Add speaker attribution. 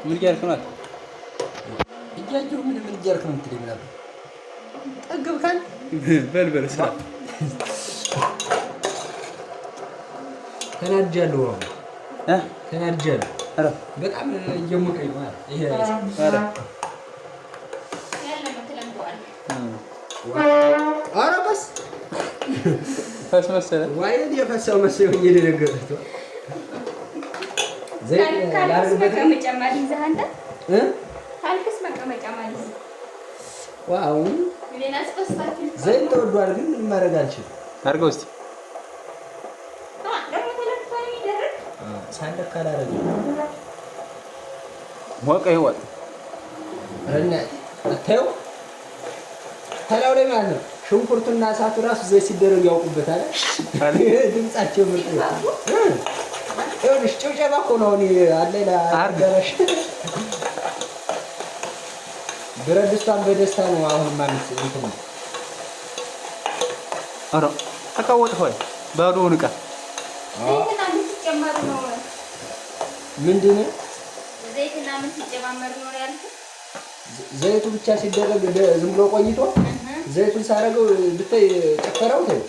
Speaker 1: ምን እያደረክ ነው?
Speaker 2: እያየሁ ምን ምን እያደረክ ነው የምትለኝ? ምናምን ጠገብካል።
Speaker 1: በል በል ስራ።
Speaker 2: ተናድጃለሁ። አሁን
Speaker 1: እ
Speaker 2: ተናድጃለሁ።
Speaker 1: ኧረ
Speaker 2: በጣም እየሞቀኝ ነው። ይሄ
Speaker 1: ኧረ
Speaker 2: ኧረ በስ
Speaker 1: ፈስ መሰለህ።
Speaker 2: ዋይን የፈሳው መሰለኝ የደነገጥኩት። ዘይት ላድርግበት
Speaker 3: መቀመጫ ማልይዘህ አንተ
Speaker 2: እ
Speaker 3: ታልክስ መቀመጫ ማልይዘህ
Speaker 2: ዋው
Speaker 3: እኔን አስፈስታችሁ
Speaker 2: ዘይት ተወዷል፣ ግን ምንም ማድረግ አልችልም።
Speaker 1: አድርገው እስኪ።
Speaker 3: ደግሞ ተለክቶ ነው የሚደረግ።
Speaker 2: ሳንለካ አላደርግም።
Speaker 1: ሞቀ ይወጥ
Speaker 2: ኧረ እናቴ አታየው ተላው ላይ ማለት ነው። ሽንኩርቱና እሳቱ ራሱ ዘይት ሲደረግ ያውቁበታል። ድምጻቸው ምርጥ ነው። ይኸውልሽ ጭብጨባ እኮ ነው አሁን አለ ለአዳራሽ ብረት ድስቷን በደስታ ነው አሁን ማለት እንትን ነው።
Speaker 1: ኧረ ተቀወጥህ ወይ ባዶውን ዕቃ
Speaker 3: ዘይትና ምን ሲጨመር ነው?
Speaker 2: ምንድን ነው
Speaker 3: ዘይትና ምን ሲጨማመር ነው ያልኩት?
Speaker 2: ዘይቱ ብቻ ሲደረግ ዝም ብሎ ቆይቶ ዘይቱን ሳደርገው ብታይ ጨፈረው ተይው።